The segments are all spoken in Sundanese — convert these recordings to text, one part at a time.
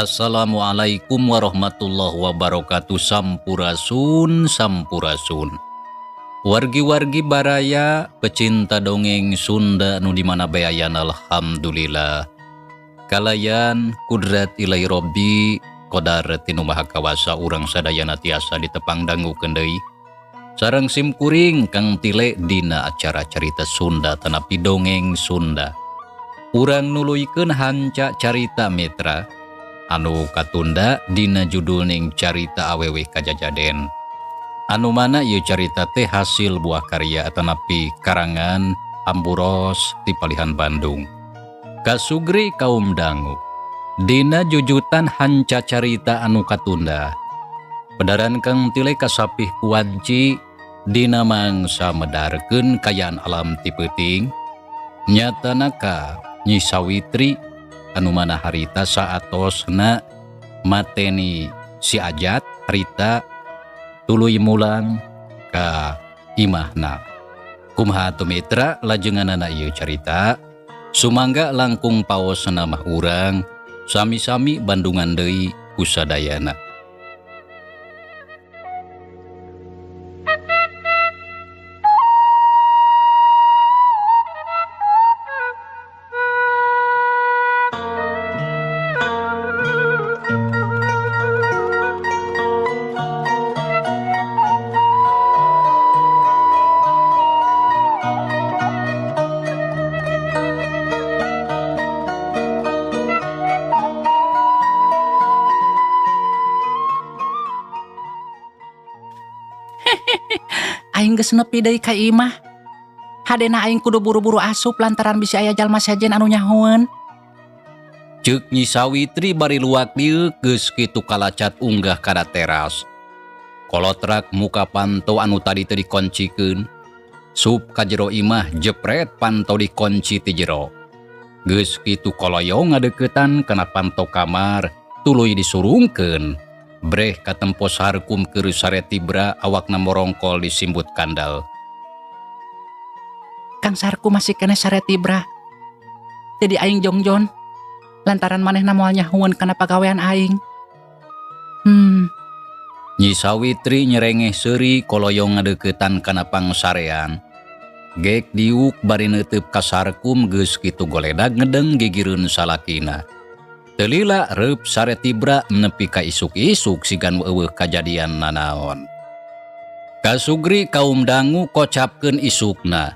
Assalamualaikum warahmatullahi wabarakatuh. Sampurasun, sampurasun. Wargi-wargi baraya pecinta dongeng Sunda nu di mana bae ayana, alhamdulillah. Kalayan kudrat ilahi Robbi qadar tinu maha kawasa urang sadayana tiasa ditepang dangukeun deui. Sareng simkuring Kang Tile dina acara carita Sunda tanapi dongeng Sunda. Urang nuluykeun hanca carita mitra anu katunda dina judul ning carita awewe kajajaden. Anu mana ieu carita teh hasil buah karya atanapi karangan Amburos ti Palihan Bandung. Kasugri kaum dangu dina jujutan hanca carita anu katunda. Pedaran Kang Tile kasapih kuanci dina mangsa medarkeun kayaan alam ti peuting. Nyatana ka Nyi Sawitri anu mana harita saatosna mateni si Ajat harita tuluy mulang ka imahna. Kumaha atuh mitra lajenganana ieu carita? Sumangga langkung paosna mah urang sami-sami bandungan deui kusadayana. Aing geus nepi deui ka imah. Hadena aing kudu buru-buru asup lantaran bisi aya jalma sejen anu nyahoeun. Ceuk Nyi Sawitri bari luak dieu geus kitu kalacat unggah kana teras. Kolotrak muka panto anu tadi teu dikoncikeun. Sup ka jero imah jepret panto dikonci ti jero. Geus kitu koloyong ngadeuketan kana panto kamar tuluy disurungkeun. Breh katempo sarkum keur sare tibra awakna morongkol disimbut kandal. Kang Sarku masih kene sare tibra. Jadi aing jongjon lantaran manehna moal nyahueun kana pagawean aing. Nyi Sawitri nyerengeh seuri koloyong ngadeuketan kana pangsarean. Gek diuk bari neuteup ka Sarkum geus kitu goledag ngedeng gigireun salakina. Telila reup sare tibra nepi ka isuk-isuk sigan eueuh kajadian nanaon. Kasugri kaum dangu kocapkeun isukna.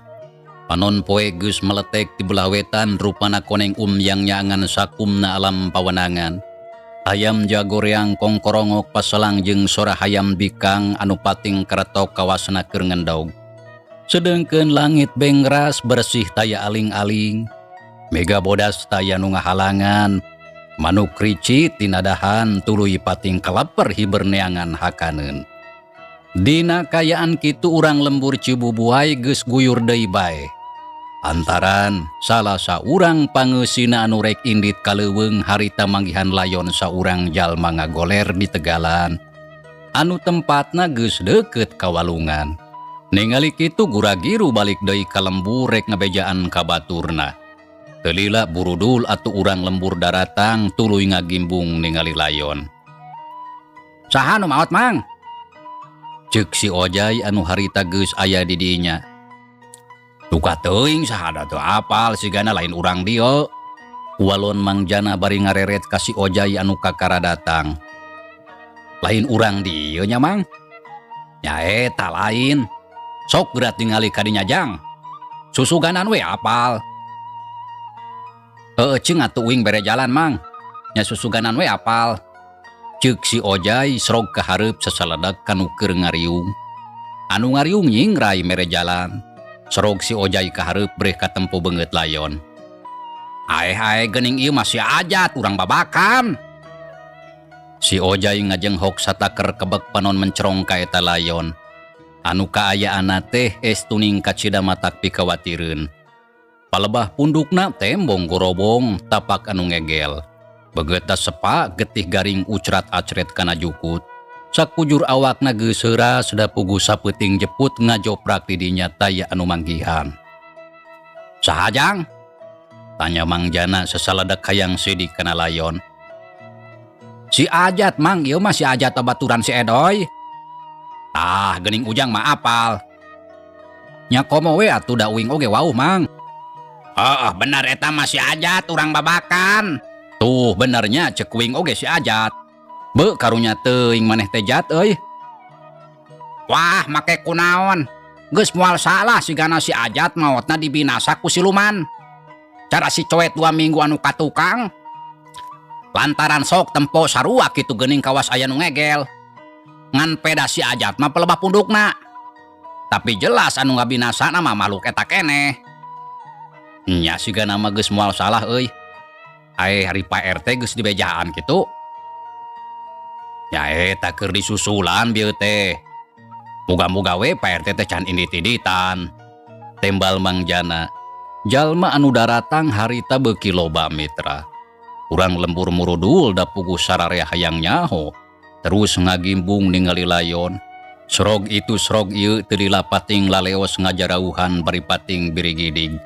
Panon poe geus meletek di belah wetan rupana koneng umyang nyangan sakumna alam pawenangan. Hayam jagoreang kongkorongok paselang jeung sora hayam bikang anu pating keretok kawasna keur ngendog. Sedengkeun langit bengras bersih taya aling-aling. Mega bodas taya nu ngahalangan. Manuk rici tinadahan tuluy pating kalaper hiberneangan hakaneun. Dina kayaan kitu urang lembur Cibubuay geus guyur deui bae. Antaran salah saurang pangeusina anu rek indit ka leuweung harita manggihan layon saurang jalma ngagoler di tegalan. Anu tempatna geus deukeut ka walungan. Ningali kitu guragiru balik deui ka lembur rek ngabejaan ka baturna. Telila burudul atuh urang lembur daratang tuluy ngagimbung ningali layon. Saha nu maot mang? Ceuk si Ojai anu harita geus aya di dinya. Duka teuing saha da teu apal sigana lain urang dieu. Walon Mang Jana bari ngareret ka si Ojai anu kakara datang. Lain urang dieu nya, Mang? Nyaeta lain. Sok geura tingali ka dinya, Jang. Susuganan we apal. Heueuh, cing atuh uing bere jalan, Mang. Nya susuganan we apal. Ceuk si Ojai srog ka hareup sasaledag ka nu keur ngariung. Anu ngariung nyingrai mere jalan. Srog si Ojai ka hareup breh katempo beungeut layon. Aeh aeh, geuning ieu mah si Ajat urang Babakan. Si Ojai ngajenghok sataker kebek panon mencerong ka eta layon. Anu kaayaanna teh estuning kacida matak pikawatireun. Palebah pundukna tembong gorobong tapak anu ngegel. Begeutna sepa getih garing ucrat-acret kana jukut. Sakujur awakna geus heuras da puguh sapeuting jeput ngajoprak di dinya taya anu manggihan. Saha, Jang? Tanya Mang Jana sasaladak hayang sidik kana layon. Si Ajat, Mang, ieu mah si Ajat baturan si Edoy. Ah, geuning Ujang mah apal. Nya komo we atuh da uing oge wauh, Mang. Oh, bener eta mah si Ajat urang Babakan. Tuh benernya cek uing oge si Ajat. Be karunya teuing maneh teh jat euy. Wah, make kunaon? Geus moal salah sigana si Ajat maotna dibinasa ku siluman. Cara si coet 2 minggu anu katukang. Lantaran sok tempo sarua kitu geuning kawas aya nu ngegel. Ngan peda si Ajat mah pelebah pundukna. Tapi jelas anu ngabinasana mah makhluk eta keneh. Nya sigana mah geus moal salah euy. Ae hari Pak RT geus dibejaan kitu. Ya eta keur disusulan bieu teh. Muga-muga we Pak RT teh can indit-inditan. Tembal Mang Jana. Jalma anu daratang harita beuki loba, mitra. Urang lembur murudul da puguh sararea hayang nyaho. Terus ngagimbung ningali layon. Srog itu srog ieu teu lila pating laleos ngajarauhan bari pating birigidig.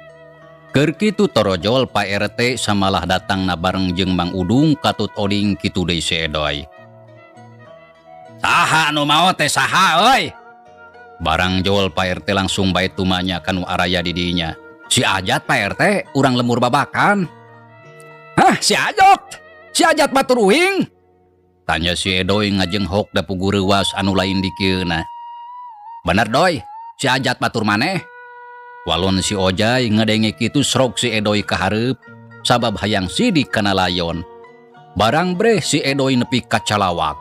Keur kitu torojol Pak RT samalah datangna bareng jeung Mang Udung katut Oding kitu deui si Edoy. Saha anu maot teh, saha euy? Barang jol Pak RT langsung bae tumanya kanu araya di dinya. Si Ajat, Pak RT, urang lembur Babakan. Hah, si Ajat? Si Ajat batur uing? Tanya si Edoy ngajenghok da puguh reuwas anu lain dikieuna. Bener, Doy, si Ajat batur maneh. Walon si Ojai ngadenge kitu srog si Edoy ka hareup sabab hayang sidik kana layon. Barang breh si Edoy nepi ka calawak.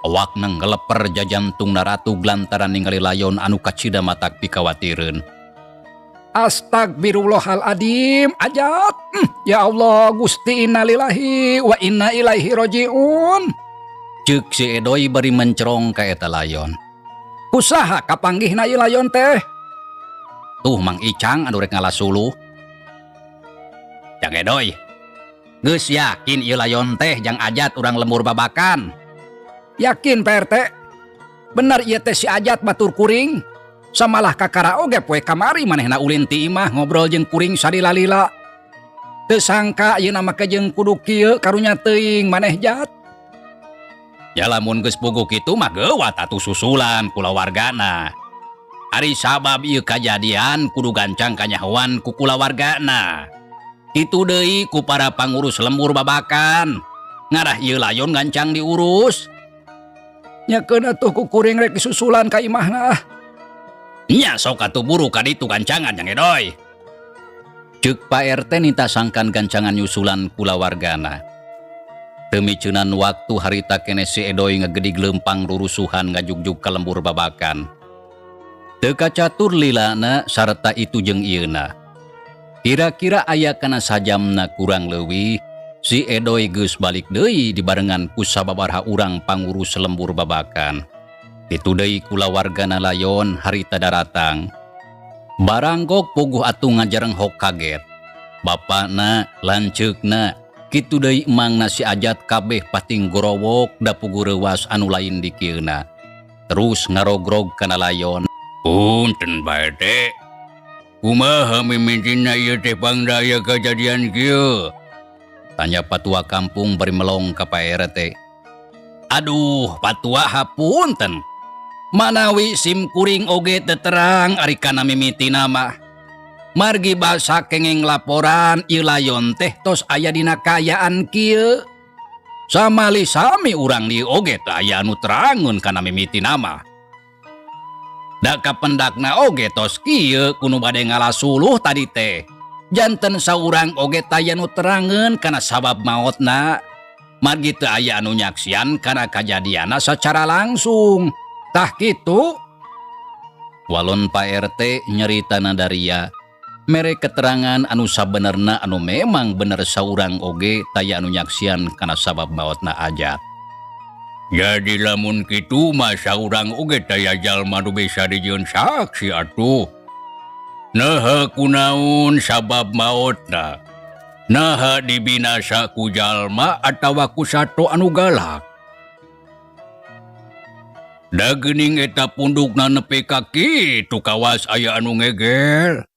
Awakna ngeleper jajantung naratug lantaran ningali layon anu kacida matak pikawatireun. Astagfirullahaladzim, Ajat. Ya Allah Gusti, innalillahi wa inna ilaihi rojiun. Ceuk si Edoy bari mencerong ka eta layon. Kusaha kapanggihna ieu layon teh? Tuh Mang Icang anu rek ngala suluh. Jang Edoy. Geus yakin ieu layon teh jang Ajat urang lembur Babakan? Yakin, Pak RT. Bener ieu teh si Ajat batur kuring. Samalah kakara oge poe kamari manehna ulin ti imah ngobrol jeung kuring salila-lila. Teu sangka ieu make jeung kudu kieu, karunya teuing maneh jat. Ya lamun geus puguh kitu mah geuwat atuh susulan kulawargana. Ari sabab ieu kajadian kudu gancang kanyahoan ku kulawargana. Kitu deui ku para pangurus lembur Babakan. Ngarah ieu layon gancang diurus. Nya keun atuh ku kuring rek disusulan ka imahna. Nya sok atuh buru ka ditu gancangan, Jang Edoy. Ceuk Pak RT nita sangkan gancangan nyusulan kulawargana. Teu miceunan waktu harita keneh si Edoy ngegedig lempang rurusuhan ngajugjug ka lembur Babakan. Teu kacatur lilana sarta itu jeung ieuna. Kira-kira aya kana sajamna kurang leuwih si Edoy geus balik deui dibarengan ku sababaraha urang pangurus lembur Babakan. Kitu deui kulawargana layon harita daratang. Baranggok puguh atuh ngajarenghok kaget. Bapakna, lanceukna, kitu deui emangna si Ajat kabeh pating gorowok da puguh reuwas anu lain dikieuna. Terus ngarogrog kana layon. Punten, Pak RT. Kumaha mimitina ieu teh pangda aya kajadian kieu? Tanya patua kampung bari melong ka Pak RT. Aduh, patua, hapunten. Manawi sim kuring oge teu terang ari kana mimitina mah. Margi basa kenging laporan ieu layon teh tos aya dina kaayaan kieu. Samali sami urang dieu oge teu aya anu terangeun kana mimitina mah. Da kapendakna oge tos kieu ku nu bade ngala suluh tadi teh. Janten saurang oge taya nu terangeun kana sabab maotna. Margi teu aya anu nyaksian kana kajadianna sacara langsung. Tah kitu. Walon Pak RT nyarita nadaria mere keterangan anu sabenerna anu memang bener saurang oge taya anu nyaksian kana sabab maotna Ajat. Jadi lamun kitu mah saurang oge taya jalma nu bisa dijieun saksi atuh. Naha kunaon sabab maotna? Naha dibinasa ku jalma atawa ku sato anu galak? Da geuning eta pundukna nepi ka kitu kawas aya anu ngegel.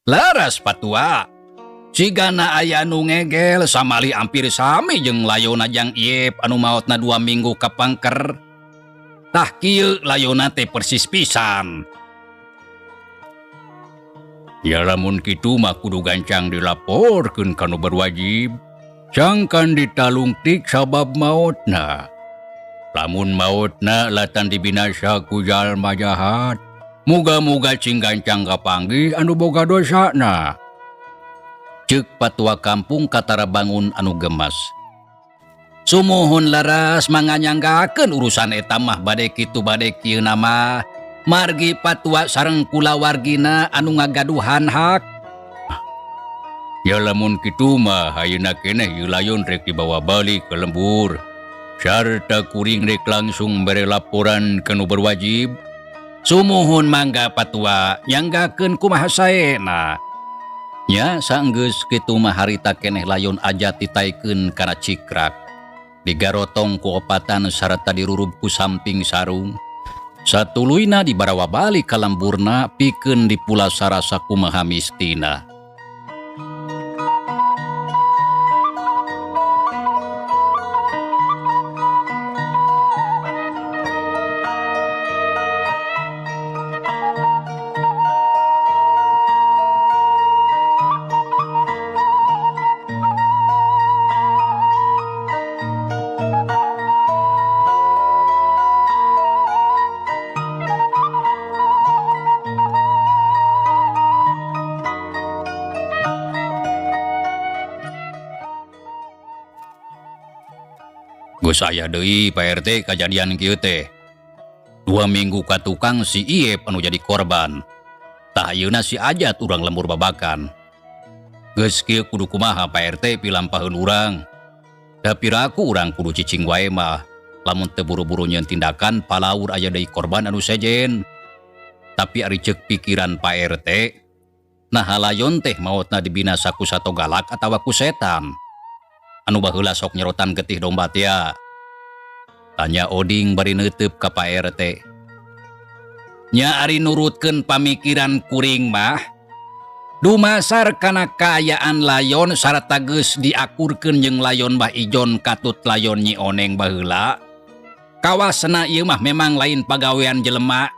Laras patua. Sigana aya anu ngegel samali ampir sami jeung layona jang Iep anu maotna 2 minggu kapangker. Tah kieu layona teh persis pisan. Ya lamun kitu mah kudu gancang dilaporkeun ka nu berwajib. Sangkan ditalungtik sabab maotna. Lamun maotna latan dibinasa ku jalma jahat. Muga-muga cing gancang kapanggih anu boga dosana. Ceuk patua kampung katara bangun anu gemas. Sumuhun laras manganyanggakeun urusan eta mah bade kitu bade kieu nama. Margi patua sareng kulawargina anu ngagaduhan hak. Ya lamun kitu mah ayeuna keneh ieu layon rek dibawa balik ke lembur. Sarta kuring rek langsung bere laporan ka nu berwajib. Sumuhun mangga patua nyanggakeun kumaha saena. Nya sanggeus kitu mah harita keneh layon Ajat ditaikeun kana cikrak. Digarotong ku opatan sarta dirurub ku samping sarung. Satuluyna dibarawa balik ka lemburna pikeun dipulasara sakumaha mistina. Geus aya deui Pak RT kajadian kieu teh. 2 minggu ka tukang si Iep anu jadi korban. Tah ayeuna si Ajat urang lembur babakan. Geus kieu kudu kumaha Pak RT pilampaheun urang. Da piraku urang kudu cicing wae mah. Lamun teu buru-buru nyieun tindakan palaur aya deui korban anu sejen. Tapi ari ceuk pikiran Pak RT, naha layon teh maotna dibinasa ku sato galak atawa ku setan. Anu baheula sok nyerotan getih domba tia. Tanya Oding bari neuteub ka Pak RT. Nya ari nurutkeun pamikiran kuring mah, dumasar kana kaayaan layon sarta geus diakurkeun jeung layon Bah Ijon katut layon Nyi Oneng baheula. Kawasna ieu mah memang lain pagawean jelema.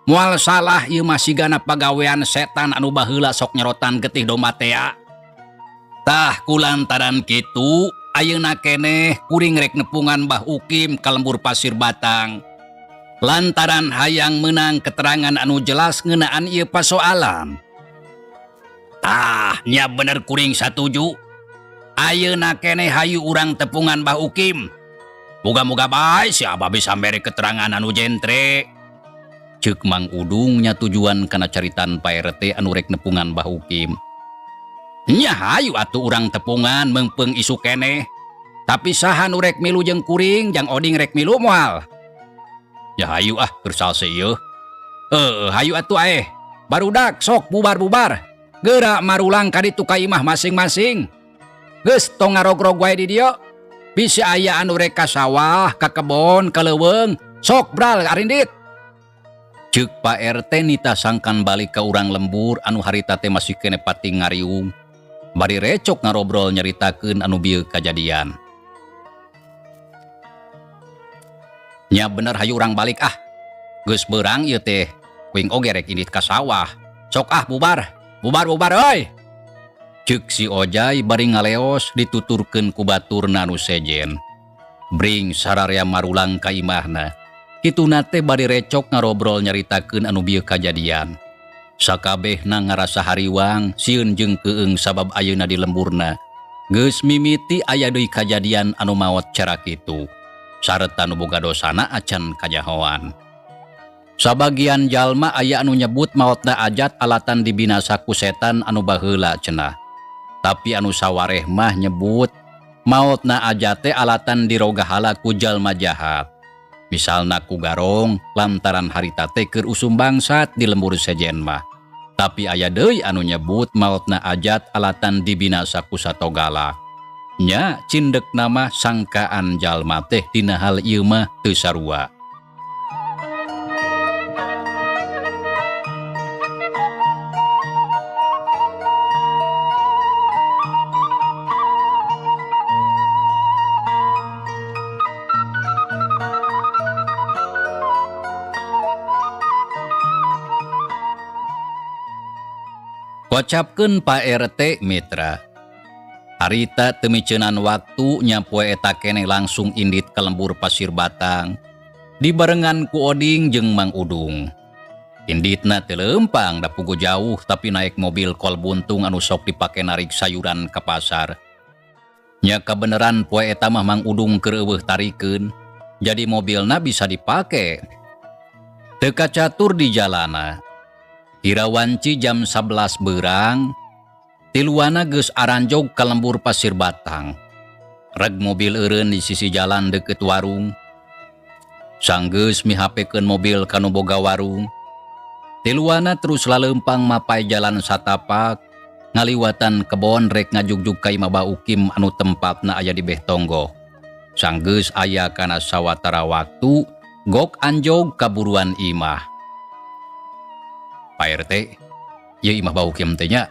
Moal salah ieu mah sigana pagawean setan anu baheula sok nyerotan getih domba tea. Tah kulantaran kitu ayeuna keneh kuring rek nepungan Bah Ukim ka lembur Pasir Batang. Lantaran hayang meunang keterangan anu jelas ngeunaan ieu pasoalan. Tah nya bener kuring satuju. Ayeuna keneh hayu urang tepungan Bah Ukim. Moga-moga bae si Abah bisa mere keterangan anu jentre. Ceuk Mang Udung nya tujuan kana caritan Pak RT anu rek nepungan Bah Ukim. Nya hayu atuh urang tepungan meungpeung isuk keneh. Tapi saha nu rek milu jeung kuring, jang Oding rek milu moal. Ya hayu ah keur salse ieu. Heueuh hayu atuh aeh. Barudak sok bubar-bubar. Geura marulang ka ditu ka imah masing-masing. Geus tong ngarogrog wae di dieu. Bisi aya anu rek ka sawah, ka kebon, ka leuweung, sok bral arindit. Ceuk Pak RT nita sangkan balik ka urang lembur anu harita teh masih keneh pati ngariung. Bari recok ngarobrol nyaritakeun anu bieu kajadian. Nya bener hayu urang balik ah. Geus beurang ieu teh, kuing oge rek indit ka sawah. Sok ah bubar. Bubar bubar euy. Ceuk si Ojai bari ngaleos dituturkeun ku baturna nu sejen. Bring sararea marulang ka imahna. Kituna teh bari recok ngarobrol nyaritakeun anu bieu kajadian. Sakabehna ngarasa hariwang, sieun jeung keung sabab ayeuna di lemburna. Geus mimiti aya deui kajadian anu maot cara kitu. Sareta nu boga dosana acan kanyahoan. Sabagian jalma aya anu nyebut maotna Ajat alatan dibinasa ku setan anu baheula cenah. Tapi anu sawareh mah nyebut maotna Ajat teh alatan dirogahala ku jalma jahat. Misalna ku garong lantaran harita teh keur usum bangsat di lembur sejen mah. Tapi aya deui anu nyebut maotna Ajat alatan dibinasa ku satogala. Nya cindek nama sangkaan jalma teh dina hal ieu mah teu sarua. Kocapkeun Pak RT Mitra. Harita teu miceunan waktu nya poe eta keneh langsung indit ka lembur Pasir Batang. Dibarengan ku Oding jeung Mang Udung. Inditna teu leumpang da puguh jauh tapi naik mobil kol buntung anu sok dipake narik sayuran ka pasar. Nya kabeneran poe eta mah Mang Udung keur eueuh tarikeun, jadi mobilna bisa dipake. Teu kacatur di jalana. Kira wanci jam 11 beurang, tiluana geus aranjog ka lembur Pasir Batang. Reg mobil eureun di sisi jalan deukeut warung. Sanggeus mihapekeun mobil ka nu boga warung. Tiluana terus laleumpang mapai jalan satapak, ngaliwatan kebon rek ngajugjug ka imah Bah Ukim anu tempatna aya di beh tonggoh. Sanggeus aya kana sawatara waktu, gok anjog kaburuan imah. Pak RT, ieu imah Bah Ukim teh nya?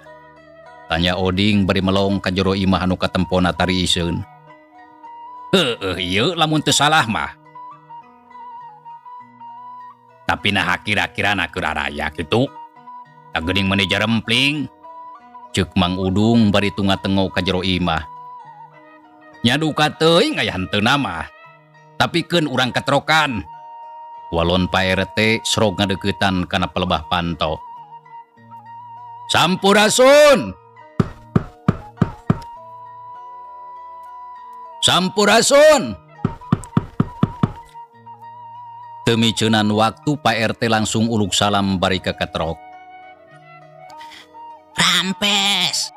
Tanya Oding bari melong ka jero imah anu katempona tariiseun. Heueuh ieu lamun teu salah mah. Tapi naha kira-kirana keur araya kitu? Da geuning meuni jarempling. Ceuk Mang Udung bari tunga-tengo ka jero imah. Nya duka teuing aya henteuna mah. Tapi keun urang ketrokan. Walon Pak RT serog ngadeuketan kana pelebah panto. Sampurasun. Sampurasun. Teu miceunan waktu Pak RT langsung uluk salam bari kaketrok. Rampes.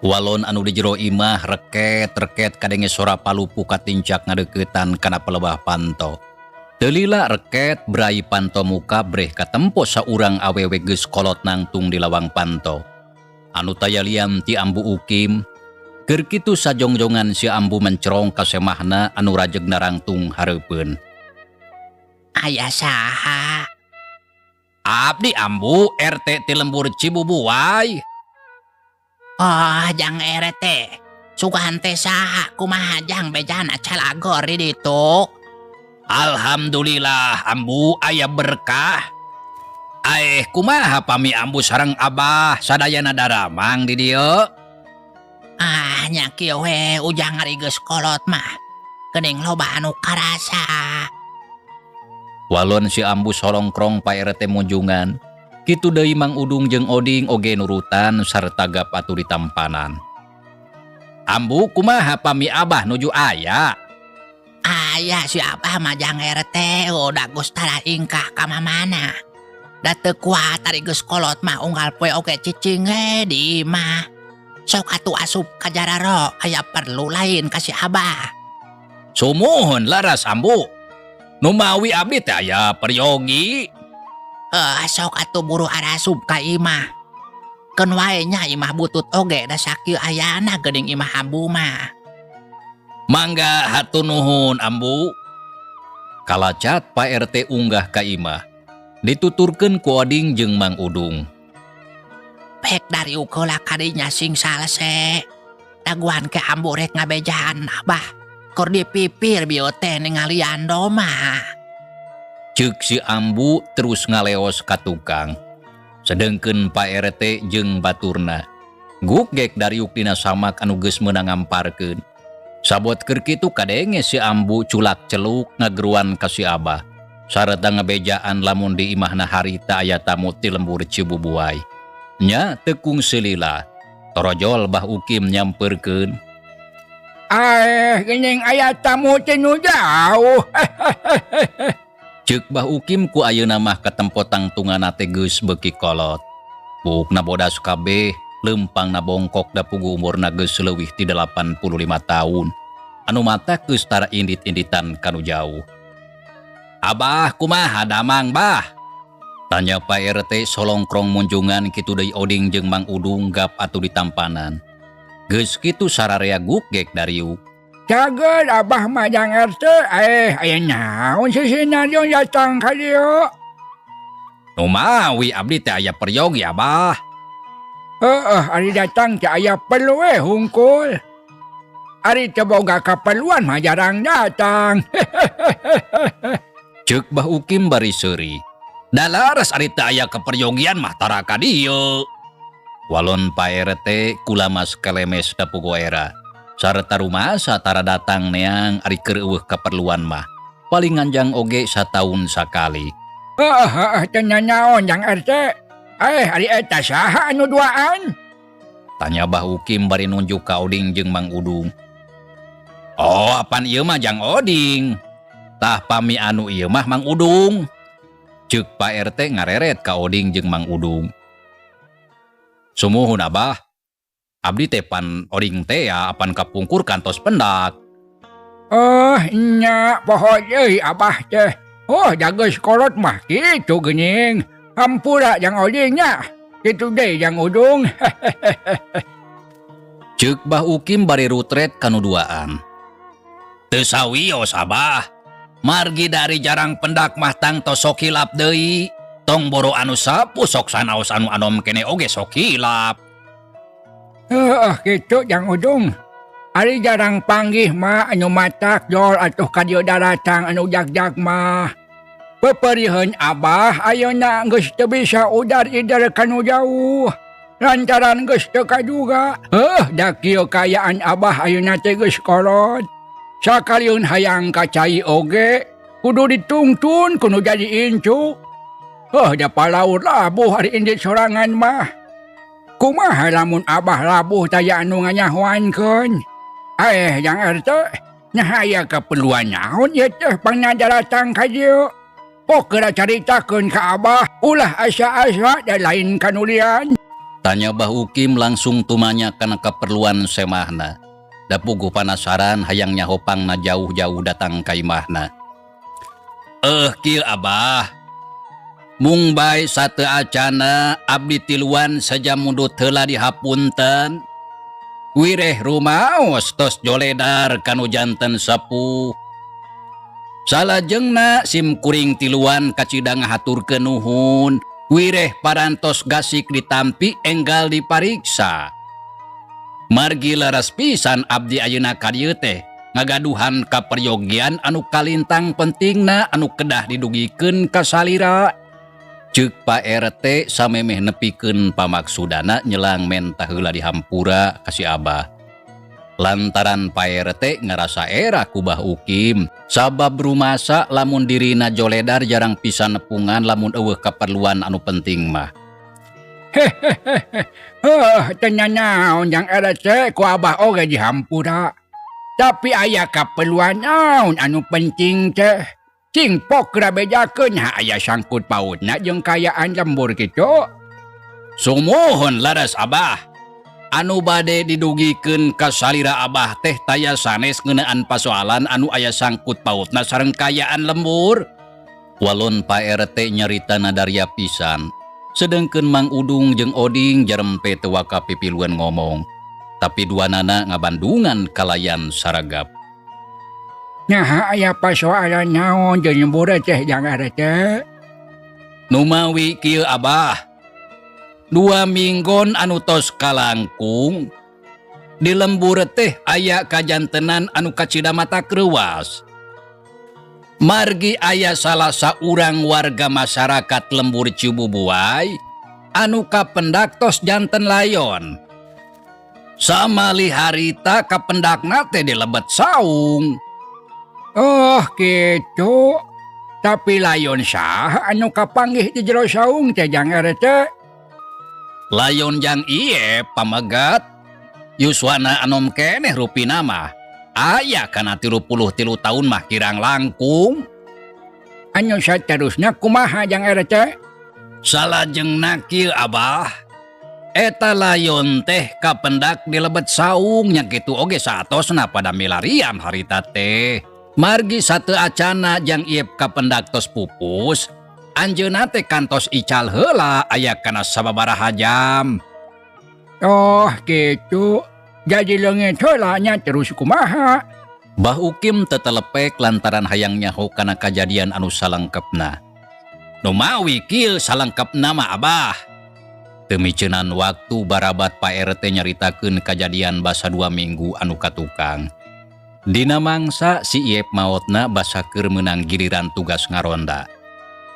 Walon anu di jero imah reket-reket kadenge sora palupuh katincak ngadeuketan kana pelebah panto. Teu lila reket brai panto muka breh katempo saurang awewe geus kolot nangtung di lawang panto. Anu taya lian ti Ambu Ukim, keur kitu sajongjongan si Ambu mencerong ka semahna anu rajeg narangtung hareupeun. Aya saha? Abdi Ambu RT ti lembur Cibubuay. Oh, jang RT. Sugan teh saha kumaha jang bejana calagor di ditu? Alhamdulillah Ambu aya berkah. Aeh kumaha pami Ambu sareng Abah sadayana daramang di dieu? Ah nya kieu we ujang ari geus kolot mah. Geuning loba anu karasa. Walon si Ambu solongkrong Pak RT munjungan. Kitu deui Mang Udung jeung Oding oge nurutan sarta gap atuh ditampanan. Ambu kumaha pami Abah nuju aya? Aya si Abah mah jang RT udah geus tara ingkah ka mamana. Da teu kuat ari geus kolot mah unggal poe oge cicing we di imah. Sok atuh asup ka jararo aya perlu lain ka si Abah. Sumuhun laras Ambu. Numawi abdi teh aya peryogi. Sok atuh buru arasup ka imah. Keun wae nya imah butut oge da sakieu ayana geuning imah Ambu mah. Mangga hatur nuhun Ambu. Kalacat Pak RT unggah ka imah. Dituturkeun ku Oding jeung Mang Udung. Pek dari ukeula kadinya sing salese. Daguan ke Ambu rek ngabejaan Abah. Keur dipipir bieu teh ningalian doma. Ceuk si Ambu terus ngaleos ka tukang. Sedengkeun Pak RT jeung baturna. Guk gek dariuk dina samak anu geus meunang ngamparkeun. Sabot keur kitu kadenge si Ambu culak celuk ngageruan ka si Abah. Sarta ngebejaan lamun di imahna harita aya tamu ti lembur Cibubuay. Nya teu kungsi lila. Torojol Bah Ukim nyamperkeun. Aeh, geuning aya tamu ti nu jauh. Ceuk Bah Ukim ku ayeuna mah katempo tangtungana teh geus beuki kolot. Buukna bodas kabeh, leumpangna bongkok da puguh umurna geus leuwih ti 85 taun. Anu mata geus tara indit-inditan kanu jauh. Abah kumaha damang bah? Tanya Pak RT solongkrong munjungan kitu deui Oding jeung Mang Udung gap atuh ditampanan. Geus kitu sararea gugek dariuk. Cager Abah mah Jang RT, aya naon sisina datang ka dieu? Numawi abdi teh aya peryogi Abah. Heeh, ari datang teh aya perlu we hungkul. Ari teu boga kaperluan mah jarang datang. Ceuk Bah Ukim bari seuri. Da laras ari teu aya kaperyogian mah tara ka dieu. Walon Pak RT kulamas kelemes da puguh era. Sarta rumasa tara datang neang ari keur eueuh kaperluan mah. Paling nganjang oge sataun sakali. Heeh, heeh, teu nanaon Jang RT. Ari eta saha anu duaan? Tanya Bah Ukim bari nunjuk ka Oding jeung Mang Udung. Oh, apan ieu mah Jang Oding. Tah pami anu ieu mah Mang Udung. Ceuk Pak RT ngareret ka Oding jeung Mang Udung. Sumuhun Abah. Abdi teh pan Oding teh ya apan kapungkur kantos pendak. Oh, nya poho deui Abah teh. Oh, da geus kolot mah kitu geuning. Hampura Jang Oding nya. Kitu deui Jang Udung. Ceuk Bah Ukim bari rutret kanu duaan. Teu sawios Abah. Margi dari jarang pendak mah tangtos sok hilap deui. Tong boro anu sapu sok sanaos anu anom kene oge sok hilap. Heeh, kitu Jang Udung. Ari jarang panggih mah anu matak jol atuh ka dieu daratang anu jag-jag mah. Peperiheun Abah ayeuna geus teu bisa udar-ider kanu jauh. Lantaran geus teu kaduga. Heuh, da kieu kaayaan Abah ayeuna teh geus kolot. Sakalian hayang ka cai oge kudu ditungtun kudu jadi incu. Heuh, da palaur labuh ari indit sorangan mah. Kumaha lamun Abah labuh taya anu nganyahoankeun? Jang RT, nah aya keperluan naon ieu teh pangna daratang ka dieu? Pokeuh caritakeun ka Abah, ulah asa-asa da lain kanulian. Tanya Bah Ukim langsung tumanya kana keperluan semahna. Da puguh panasaran hayang nyaho pangna jauh-jauh datang ka imahna. Kieu Abah. Mung bae sateu acana abdi tiluan sajam mundut heula dihapunten. Wireh rumaos tos joledar kanu janten sepuh. Salajengna sim kuring tiluan kacida ngahaturkeun nuhun. Wireh parantos gasik ditampi enggal dipariksa. Margi leres pisan abdi ayeuna ka dieu teh ngagaduhan kaperyogian anu kalintang pentingna anu kedah didugikeun ka salira. Ceuk Pak RT samemeh nepikeun pamaksudana nyelang menta heula dihampura ka si Abah. Lantaran Pak RT ngarasa era ku Bah Ukim, sabab rumasa lamun dirina joledar jarang pisan nepungan lamun eueuh kaperluan anu penting mah. Heuh, teu nanaon Jang RT ku Abah oge dihampura. Tapi aya kaperluan naon anu penting teh? Cing pok geura bejakeun ha aya sangkut pautna jeung kaayaan lembur kitu. Sumuhun laras Abah. Anu bade didugikeun ka salira Abah teh taya sanes ngeunaan pasoalan anu aya sangkut pautna sareng kaayaan lembur. Walon Pak RT nyarita nadaria pisan. Sedengkeun Mang Udung jeung Oding jarempe teu waka pipiluan ngomong. Tapi duanana ngabandungan kalayan saragap. Naha aya pasoalan naon jeung lembur teh Jang RT? Numawi kieu Abah. 2 minggon anu tos kalangkung di lembur teh aya kajantenan anu kacida mata kreuwas. Margi aya salah saurang warga masyarakat lembur Cibubuay Anu kapendak tos janten layon. Samalih harita kapendakna teh di lebet saung. Oh gitu. Tapi layon saha anu kapanggih di jero saung teh Jang RT? Layon Jang Iep pamegat. Yuswana anom keneh rupina mah. Aya kana 33 tahun mah kirang langkung. Anu saterusna kumaha Jang RT? Salajengna kieu Abah. Eta layon teh kapendak di lebet saung nya kitu oge saatosna pada milarian harita teh. Margi sateu acana Jang Iep kapendak tos pupus, anjeunna teh kantos ical heula aya kana sababaraha jam. Oh gitu. Jadi leungit heula nya terus kumaha? Bah Ukim tetelepek lantaran hayang nyaho kana kajadian anu salengkepna. Numawi kieu salengkepna mah Abah. Teu miceunan waktu barabat Pak RT nyaritakeun kajadian basa 2 minggu anu katukang. Dina mangsa si Iep maotna basa keur meunang giliran tugas ngaronda.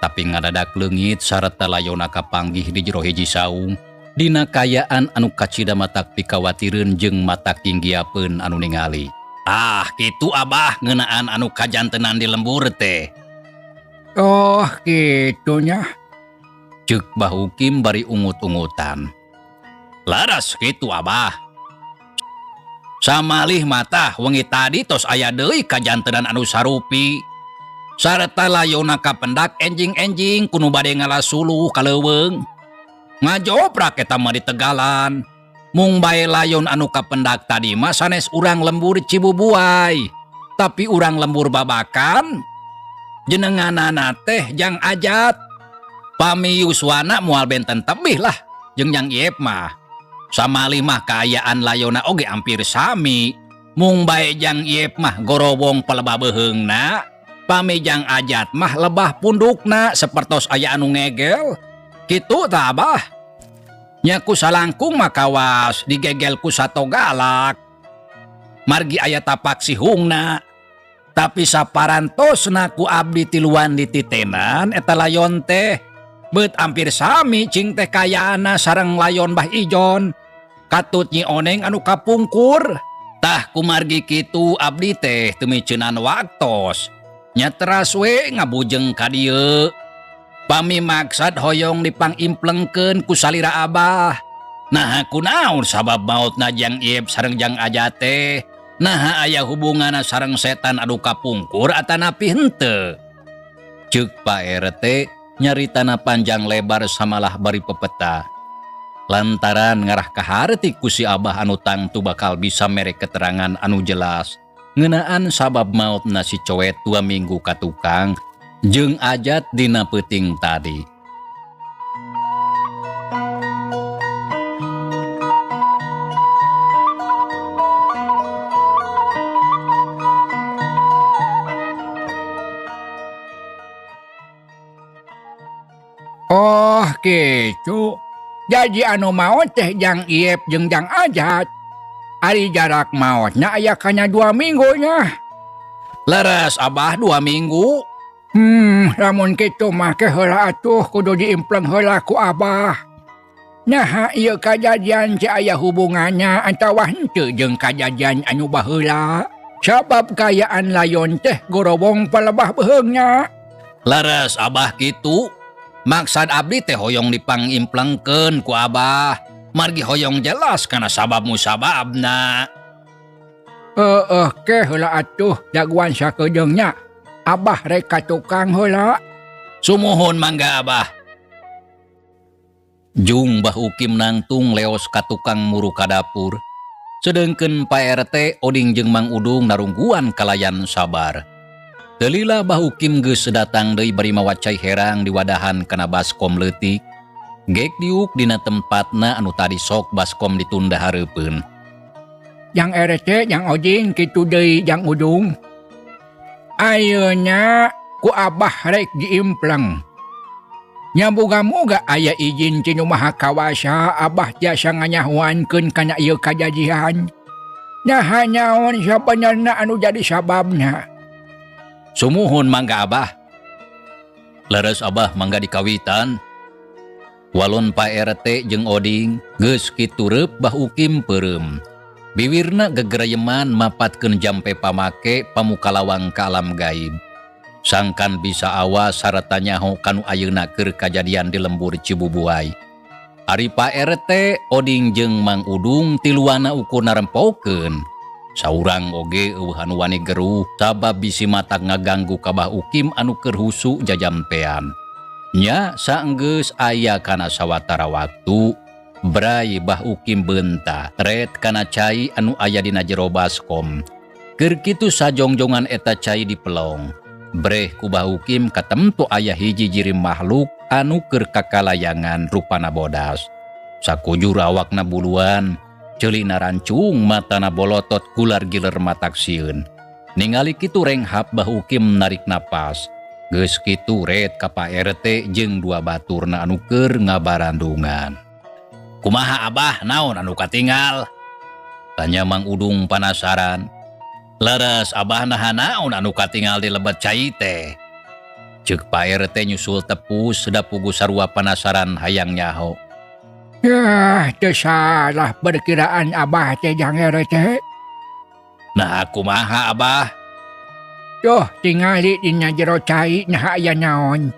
Tapi ngadadak leungit sarta layona kapanggih di jero hiji saung dina kayaan anu kacida matak pikawatireun jeung matak inggiapeun anu ningali. Ah, kitu Abah ngeunaan anu kajantenan di lembur teh. Oh, kitunya. Ceuk Bah Ukim bari ungut-ungutan. Laras kitu Abah. Samalih matah wengi tadi tos aya deui kajantenan anu sarupi. Sarta layona kapendak enjing-enjing kunu bade ngalasuluh ka leuweung. Ngajoprak eta mah di Tegalan. Mung bae layon anu kapendak tadi mah sanes urang lembur Cibubuai. Tapi urang lembur Babakan. Jenenganana teh Jang Ajat. Pami yuswana moal benten tebih lah jeung Jang Iep mah. Samalih mah kaayaan layona oge hampir sami. Mung bae Jang Iep mah gorobong pelebah beuheungna, pami Jang Ajat mah lebah pundukna sapertos aya anu ngegel. Kitu tah Abah. Nya ku salangkung mah kawas digegel ku sato galak. Margi aya tapak sihungna. Tapi saparantosna ku abdi tiluan dititenan eta layon teh. Beut hampir sami cing teh kayaana sareng layon Bah Ijon. Katut Nyi Oneng anu kapungkur. Tah kumargi kitu abdi teh teu miceunan waktos. Nya teras we ngabujeng ka dieu. Pami maksad hoyong dipangimplengkeun ku salira Abah. Naha kunaon sabab maotna Jang Iep sareng Jang Ajat teh? Naha aya hubunganna sareng setan anu kapungkur atanapi henteu? Ceuk Pak RT nyaritana panjang lebar samalah bari pepeta. Lantaran ngarah kaharti ku si Abah anu tangtu bakal bisa mere keterangan anu jelas ngeunaan sabab maotna si Coet 2 minggu ka tukang jeung Ajat dina peuting tadi. Oh gitu. Jadi anu maot teh Jang Iep jeung Jang Ajat. Ari jarak maotna aya kana 2 minggunya. Leres Abah 2 minggu. Lamun kitu mah ke heula atuh kudu diimpleng heula ku Abah. Naha ieu kajadian teh aya hubungannya atawa henteu jeung kajadian anu baheula. Sabab kayaan layon teh gorobong palebah beuheungna. Leres Abah kitu. Maksad abdi teh hoyong dipangimplengkeun ku Abah. Margi hoyong jelas kana sabab musababna. Heeh, ke heula atuh jagoan sakedeungnya. Abah rek ka tukang heula. Sumuhun mangga Abah. Jung Bah Ukim nangtung leos ka tukang muru ka dapur. Sedengkeun Pak RT Oding jeung Mang Udung narungguan kalayan sabar. Teu lila Bah Ukim geus datang deui bari mawa cai herang di wadahan kana baskom leutik. Gek diuk dina tempatna anu tadi sok baskom ditunda hareupeun. Jang RT, Jang Oding, kitu deui Jang Udung. Ayeuna ku Abah rek diimpleng. Nya muga-muga aya izin ti nu Maha Kawasa Abah tiasa nganyahuankeun kana ieu kajadian. Naha nyaon sabenerna anu jadi sababna. Sumuhun mangga Abah. Leres Abah mangga dikawitan. Walon Pak RT jeung Oding geus kitu reup Bah Ukim peureum. Biwirna gegerayeman mapatkeun jampe pamake pamuka lawang ka alam gaib. Sangkan bisa awas sarta nyaho kanu ayeuna keur kajadian di lembur Cibubuay. Ari Pak RT, Oding jeung Mang Udung tiluana ukur narempokeun. Saurang oge eueuh anu wani geruh sabab bisi matak ngaganggu ka Bah Ukim anu keur husu jajampean. Nya saenggeus aya kana sawatara waktu, bray Bah Ukim beunta ret kana cai anu aya dina jero baskom. Keur kitu sajongjongan eta cai dipelong. Breh ku Bah Ukim katemtu aya hiji jirim makhluk anu keur kakalayangan rupana bodas. Sakujur awakna buluan, ceulina rancung, matana bolotot gular giler matak sieun. Ningali kitu renghap Bah Ukim narik napas. Geus kitu ret ka Pak RT jeung dua baturna anu keur ngabarandungan. Kumaha Abah, naon anu katinggal? Tanya Mang Udung panasaran. Leres Abah, naha naon anu katinggal di lebet cai teh? Ceuk Pak RT nyusul tepus da pugu sarua panasaran hayang nyaho. Yah, teu salah perkiraan Abah teh Jang RT. Nah, kumaha Abah? Tuh, tingali dina jero cai naha aya naon.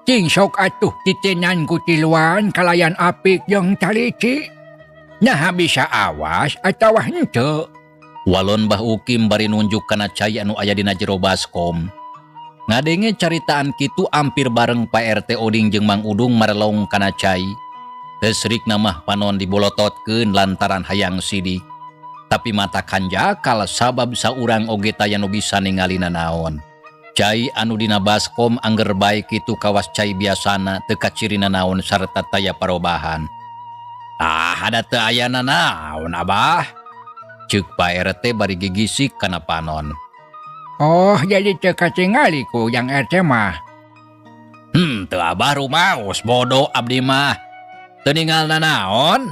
Cing sok atuh titenan ku tiluan kalayan apik jeung calici. Naha bisa awas atawa henteu? Walon Bah Ukim bari nunjuk kana cai anu aya dina jero baskom. Ngadenge caritaan kitu ampir bareng Pak RT, Oding jeung Mang Udung marelong kana cai. Tesrikna mah panon dibolototkeun lantaran hayang sidik. Tapi mata kanjakal sabab saurang oge taya nu bisa ningali nanaon. Cai anu dina baskom angger bae kitu kawas cai biasana teu kacirina naon sarta taya parobahan. Ah, ada teu aya nanaon Abah? Ceuk Pak RT bari gigisik kana panon. Oh, jadi teu katingali ku Jang RT mah. Teu Abah rumaos bodoh abdi mah. Teu ninggal nanaon?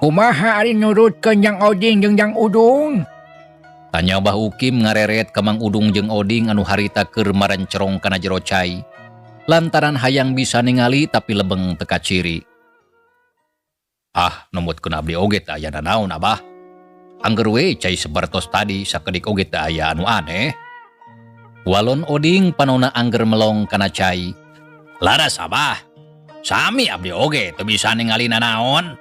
Kumaha ari nurutkeun Jang Oding jeung Jang Udung? Tanya Bah Ukim ngareret ka Mang Udung jeung Oding anu harita keur marencerong kana jero cai. Lantaran hayang bisa ningali tapi lebeng teu kaciri. Ah, numutkeun abdi oge teu aya nanaon Abah. Angger we cai sapertos tadi sakedik oge teu aya anu aneh. Walon Oding panona angger melong kana cai. Laras Abah, sami abdi oge teu bisa ningali nanaon.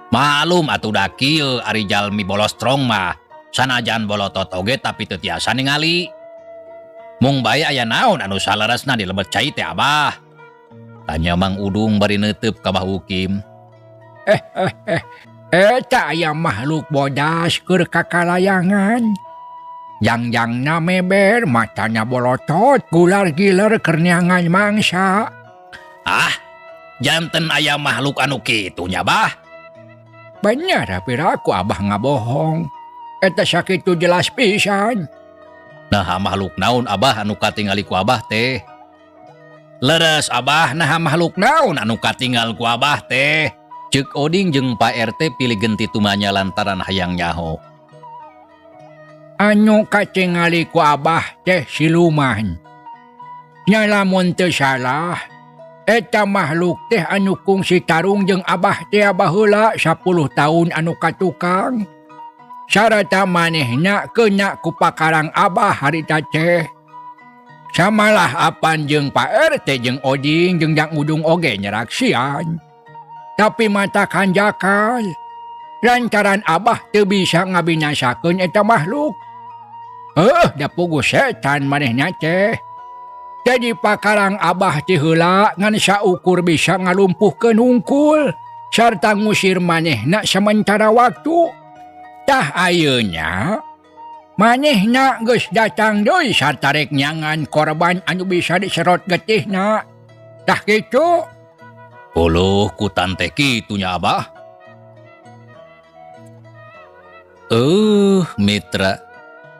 Malum atuh da kieu ari jalmi bolostrong mah sanajan bolotot oge tapi teu tiasa ningali. Mung bae aya naon anu saleresna di lebet cai teh Abah? Tanya Mang Udung bari neuteub ka Bah Ukim. Eta aya makhluk bodas keur kakalayangan. Jangjangna meber, matanya bolotot, gular giler keur neangan mangsa. Ah, janten aya makhluk anu kitu nya Bah? Bener piraku Abah ngabohong. Eta sakitu jelas pisan. Nah, makhluk naon Abah anu katingali ku Abah teh? Leres Abah, nah makhluk naon anu katinggal ku Abah teh? Ceuk Oding jeung Pak RT pilih genti tumanya lantaran hayang nyaho. Anu katingali ku Abah teh siluman. Nya lamun teu salah, eta makhluk teh anu kungsi tarung jeung Abah teh baheula 10 tahun anu katukang. Sarata manehna kena ku pakarang Abah harita teh. Samalah apan jeung Pak RT jeung Oding jeung Jang Udung oge nyeraksian. Tapi mata kanjakal. Lantaran Abah teu bisa ngabinasakeun eta makhluk. Da puguh setan manehna teh. Jadi pakarang Abah teh heula ngan saukur bisa ngalumpuhkeun hungkul sarta ngusir manehna sementara waktu. Tah ayeuna manehna geus datang deui sarta rek nyangan korban anu bisa diserot getihna. Tah kitu. Uluh ku tante kitu nya Abah. Mitra,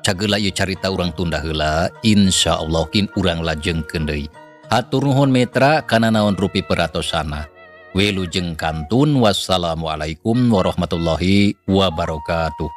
cageula ieu carita urang tunda heula, insyaallah kin urang lajengkeun deui. Hatur nuhun mitra kana naon rupi peratosana. Wilujeng kantun, wassalamualaikum warahmatullahi wabarakatuh.